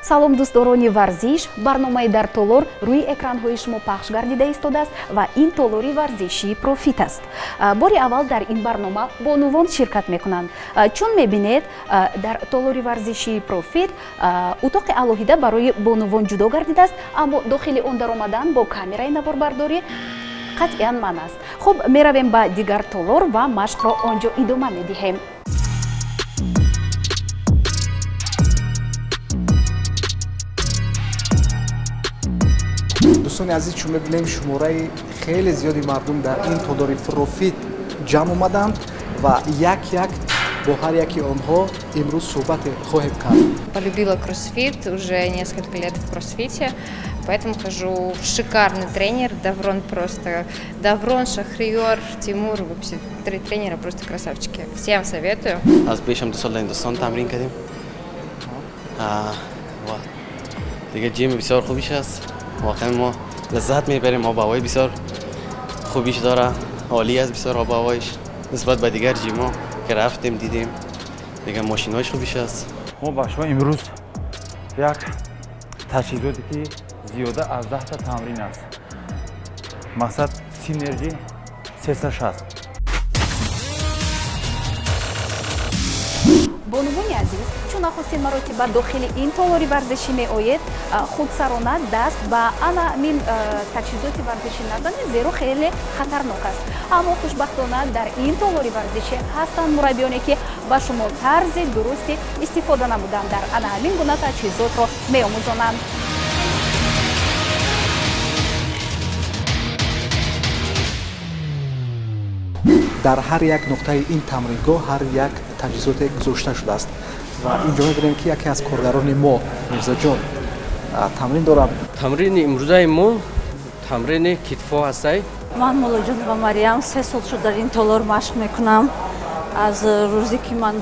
Салом, дӯстдорони варзиш! Барномаи «Дар толор» рӯи экранҳои шумо пахш гардида истодааст ва ин толори варзишии «Профит» аст. Бори аввал дар ин барнома бонувон ширкат мекунанд. Чун мебинед, дар толори варзишии «Профит» утоқи алоҳида барои бонувон ҷудо гардидааст, аммо дохили он даромадан бо камераи наворбардорӣ қатъиян манъ аст. Хуб, меравем ба дигар толор ва машқро он ҷо идома медиҳем. Дӯстони азиз, чун мебинем, шумораи хеле зиёди мардум дар ин толори «Профит» ҷамъ омаданд ва як як бо ҳар яки онҳо имрӯз суҳбате хоҳем кард. Полюбила кроссфит, уже несколько лет в кроссфите, поэтому хожу. Шикарный тренер, Даврон просто. Даврон, Шахриёр, Тимур, вообще три тренера просто красавчики. Всем советую. Аз бешам 2 сол дар Ҳиндустон тамрин кардем ва дига gym бисёр хубиш аст. Воқеан мо лаззат мебарем. об ҳавои бисёр хубиш дора, олӣ аст бисёр об ҳавоиш нисбат ба дигар gym о ки рафтем, дидем. Дига мошинош хубиш аст. Мо ба шумо имрӯз як таҷҳизоте, ки зиёда аз 10та тамрин аст, мақсад Синерджи 360. Бонувони азиз, чун нахустин маротиба дохили ин толори варзишӣ меоед, худсарона даст ба ана ҳамин таҷҳизоти варзишӣ назанед, зеро хеле хатарнок аст. Аммо хушбахтона дар ин толори варзишӣ ҳастанд мураббиёне, ки ба шумо тарзи дурусти истифода намудан дар ана ҳамин гуна таҷҳизотро меомӯзонанд. Дар ҳар як нуқтаи ин тамрингоҳ ҳар як таҷҳизоте гузошта шудааст ва инҷо мебинем, ки яке аз коргарони мо, Мирзоҷон, тамрин дорад. Тамрини имрӯзаи мо тамрини китфо ҳастай. Ман Муллоҷонова Мариям, 3 сол шуд дар ин толор машқ мекунам. Аз рӯзе ки ман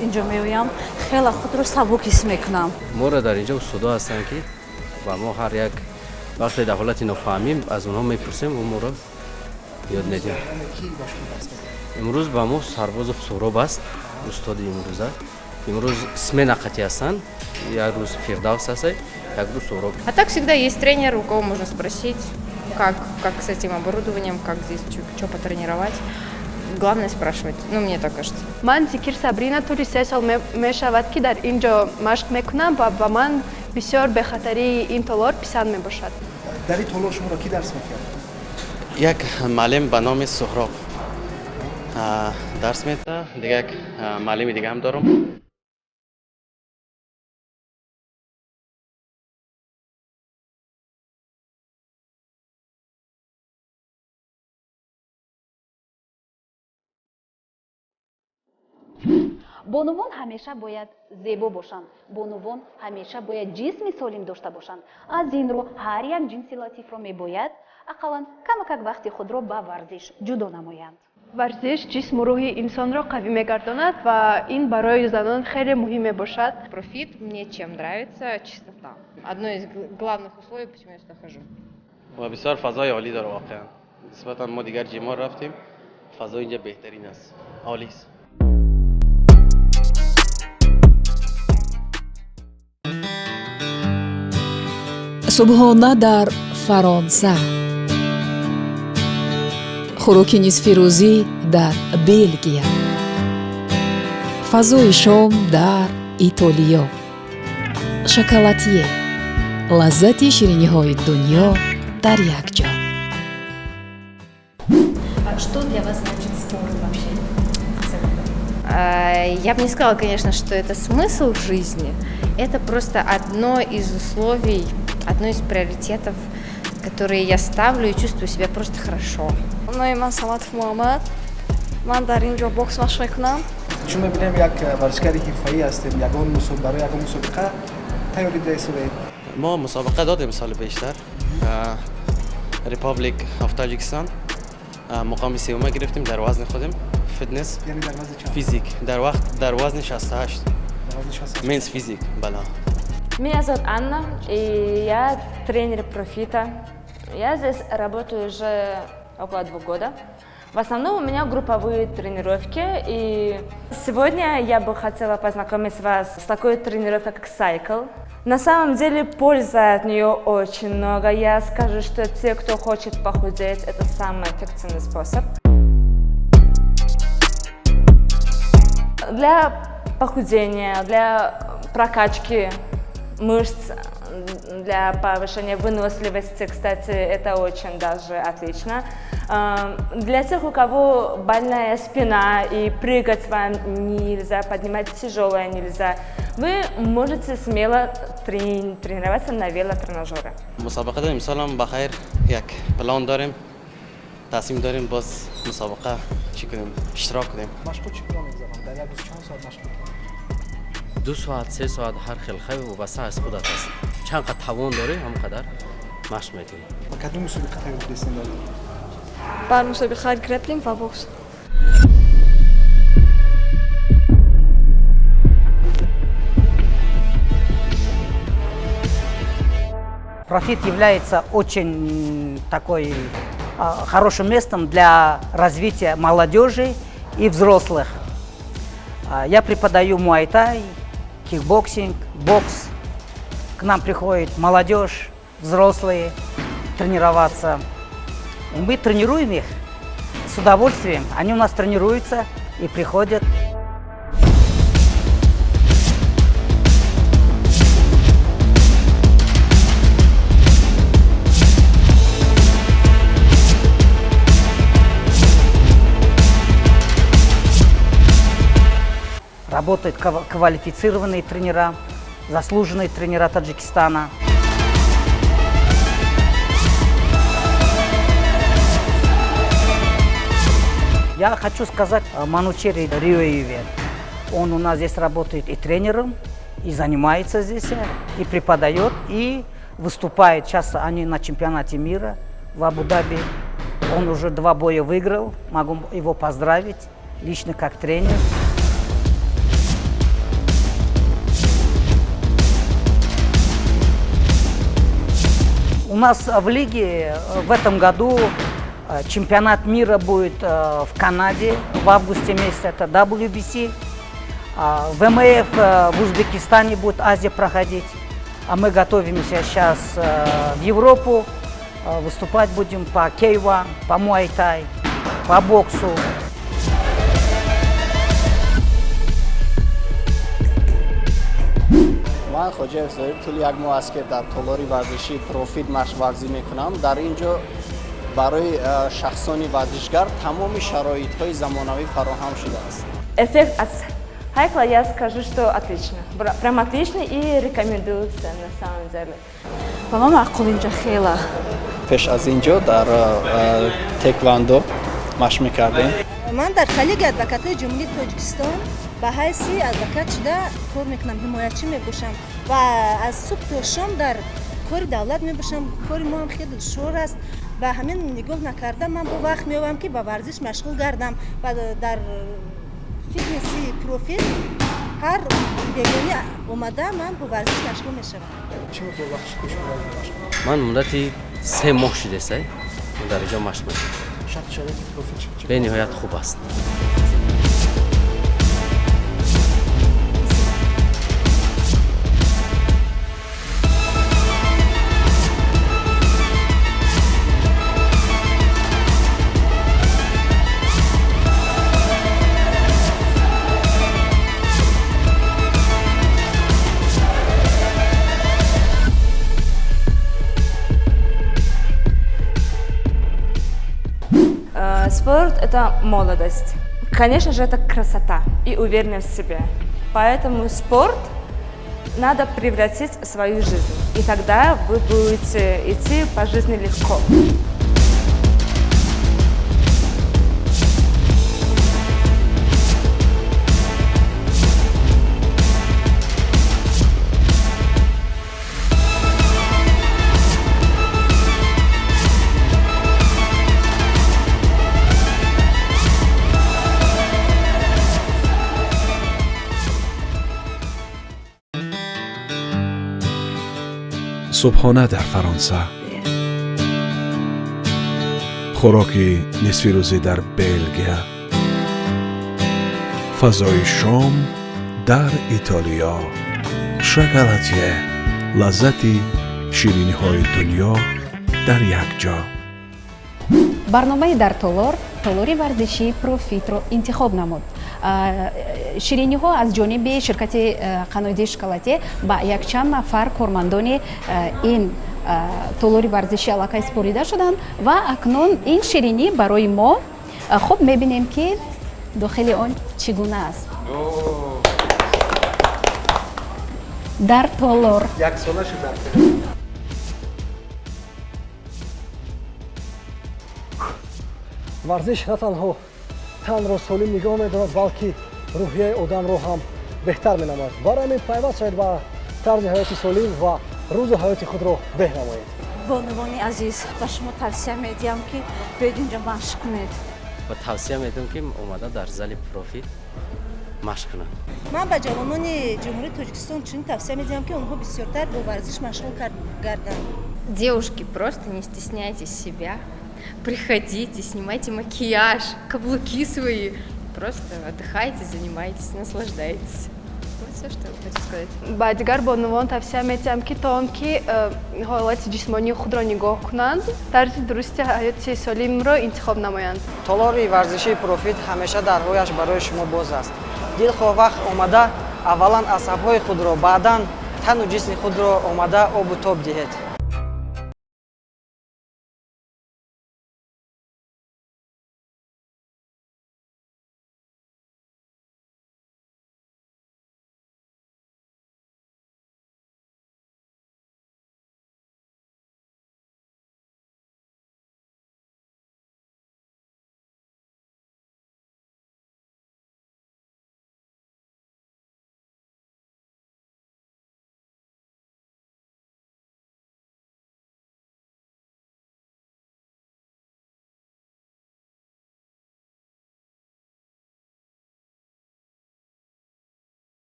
инҷо меоям, хеле худро сабук ҳис мекунам. Моро дар инҷо устодо ҳастанд, ки ба мо ҳар як вақте дар ҳолати нофаҳмӣ аз онҳо мепурсем ва моро ёд медиҳанд. Имрӯз ба мо Сарбозов Суҳроб аст устоди имрӯза. Имрӯз смена қатӣ ҳастанд, як рӯз Фирдавс аст, як рӯз Суҳроб. А так всегда есть тренер, у кого можно спросить, как с этим оборудованием, как здесь, что потренировать. Главное спрашивать, ну, мне так кажется. Ман Зикир Сабрина, тӯли 3 сол мешавад, ки дар ин ҷо машқ мекунам ва ба ман бисёр бехатарии ин толор писанд мебошад. Дар ин толор шуморо кӣ дарс медиҳад? Як муаллим ба номи Суҳроб дарс медиҳад, дига як муаллими дига ҳам дорам. Бонувон ҳамеша бояд зебо бошанд, бонувон ҳамеша бояд ҷисми солим дошта бошанд. Аз ин рӯ ҳар як ҷинси латифро мебояд ақаллан камакак вақти худро ба варзиш ҷудо намоянд. Варзиш ҷисму рӯҳи инсонро қавӣ мегардонад ва ин барои занон хеле муҳим мебошад. Профит мне чем нравится? Чистота. Одно из главных условий, почему я сюда хожу. Ва бисёр фазои олӣ дора. Воқеан нисбатан мо дигар gym о рафтем, фазои инҷа беҳтарин аст, олист. Субҳона дар Фаронса, хӯроки нисфирӯзӣ дар Белгия, фазои шом дар Итолиё. «Шоколатье» — лаззати шириниҳои дунё дар як ҷо. Что для вас значит спорт вообще в целом? Я бы не сказала, конечно, что это смысл жизни. Это просто одно из условий, одно из приоритетов, которые я ставлю и чувствую себя просто хорошо. Номи ман Саматов Муҳаммад, ман дар ин ҷо бокс машқ мекунам. Чун мебинем, як варзишгари ҳирфаӣ ҳастем. Ягон барои ягон мусобиқа тайёрӣ дида истодаед? Мо мусобиқа додем соли бештар, Republic of Tajikistan, муқоми сеюма гирифтем дар вазни худем, фитнес. Яъне дар вазни чанд? Physique, дар вақт дар вазни 68. Дар вазни 68. Men's physique, бала. Меня зовут Анна, и я тренер профита. Я здесь работаю уже около 2 года. В основном у меня групповые тренировки, и сегодня я бы хотела познакомить вас с такой тренировкой, как Cycle. На самом деле пользы от нее очень много. Я скажу, что те, кто хочет похудеть, это самый эффективный способ. Для похудения, для прокачки мышц, для повышения выносливости, кстати, это очень даже отлично. Для тех, у кого больная спина и прыгать вам нельзя, поднимать тяжелое нельзя, вы можете смело тренироваться на велотренажере. مسابقه داریم سالم بخیر یک پلان داریم تصمیم داریم باز مسابقه چی کنیم اشتراک کنیم. مشق چی کنم میگذارم در یک روز چند ساعت مشق میکنم؟ 2 ساعت 3 ساعت هر خیل خیلی وابسته از خودت است. چند قدر توان داری هم قدر مشق میکنی. با کدوم مسابقه تیار هستین؟ بر مسابقه گرپلینگ و بوکس. Профит является очень такой хорошим местом для развития молодежи и взрослых. Я преподаю муай-тай, кикбоксинг, бокс. К нам приходит молодежь, взрослые тренироваться. Мы тренируем их с удовольствием. Они у нас тренируются и приходят. Работают квалифицированные тренера, заслуженные тренера Таджикистана. Я хочу сказать о Манучере Риоеве. Он у нас здесь работает и тренером, и занимается здесь, и преподает, и выступает. Сейчас они на чемпионате мира в Абу-Даби. Он уже 2 боя выиграл. Могу его поздравить лично как тренер. У нас в лиге в этом году чемпионат мира будет в Канаде в августе месяце, это WBC. В МФ в Узбекистане будет Азия проходить. А мы готовимся сейчас в Европу. Выступать будем по K1, по муай-тай, по боксу. ман Хоҷаев Зоҳир тӯли як моҳ аст, ки дар толори варзишии Профит машқ варзӣ мекунам. Дар ин ҷо барои шахсони варзишгар тамоми шароитҳои замонавӣ фароҳам шудааст. Эффект от хайкла, я скажу, что отлично. Прям отлично и рекомендую всем на самом деле. Ба ман маъқул инҷа хела. Пеш аз ин ҷо дар теквандо машқ мекардем. Ман дар коллегияи адвокатҳои Ҷумҳурии Тоҷикистон ба ҳайси адвокат шуда кор мекунам, ҳимоятчӣ мебошам ва аз субҳ то шом дар кори давлат мебошам. Кори мо ҳам хеле душвор аст ва ҳамин нигоҳ накарда ман бо вақт меёбам, ки ба варзиш машғул гардам ва дар фитнеси Профит ҳар бегонӣ омада ман бо варзиш машғул мешавам. Чӣ миқдор вақт шуд, ки шумо варзиш машғул? Ман муддати 3 моҳ шудааст, дар инҷо машқ мекунам. Шарти шароити Профит чӣ? Бениҳоят хуб аст. Спорт – это молодость. Конечно же, это красота и уверенность в себе. Поэтому спорт надо превратить в свою жизнь. И тогда вы будете идти по жизни легко. صبحانه در فرانسه، Хӯроки нисфирӯзӣ дар Белгия, фазои шом дар Итолиё. Шоколатье, лаззати шириниҳои дунё дар як ҷо. Барномаи «Дар толор» толори варзишии Профитро интихоб намуд. Шириниҳо аз ҷониби ширкати қаноидии Шоколатье ба якчанд нафар кормандони ин толори варзишӣ аллакай супорида шуданд ва акнун ин ширинӣ барои мо. Хуб, мебинем, ки дохили он чӣ гуна аст. Дар толор. Яксола шуд дар. Варзиш на танҳо танро солим нигоҳ медорад, балки рӯҳияи одамро ҳам беҳтар менамояд. Барои ҳамин пайваст шавед ба тарзи ҳаёти солим ва рӯзу ҳаёти худро беҳ намоед. Бонувони азиз, ба шумо тавсия медиҳам, ки биёед инҷо машқ кунед. Ва тавсия медиҳам, ки омада дар зали Профит машқ кунанд. Ман ба ҷавонони Ҷумҳурии Тоҷикистон чунин тавсия медиҳам, ки онҳо бисёртар бо варзиш машғул гарданд. Девушки, просто не стесняйтесь себя. Приходите, снимайте макияж, каблуки свои. Просто отдыхайте, занимайтесь, наслаждайтесь. Вот все, что я хочу сказать. Ба дигар бонувон тавсия медиҳам, ки то он ки ҳолати ҷисмонии худро нигоҳ кунанд, тарзи дурусти ҳаёти солимро интихоб намоянд. Толори варзишии Профит ҳамеша дарҳояш барои шумо боз аст. Дилхоҳ вақт омада аввалан асабҳои худро, баъдан тану ҷисми худро омада обу тоб диҳед.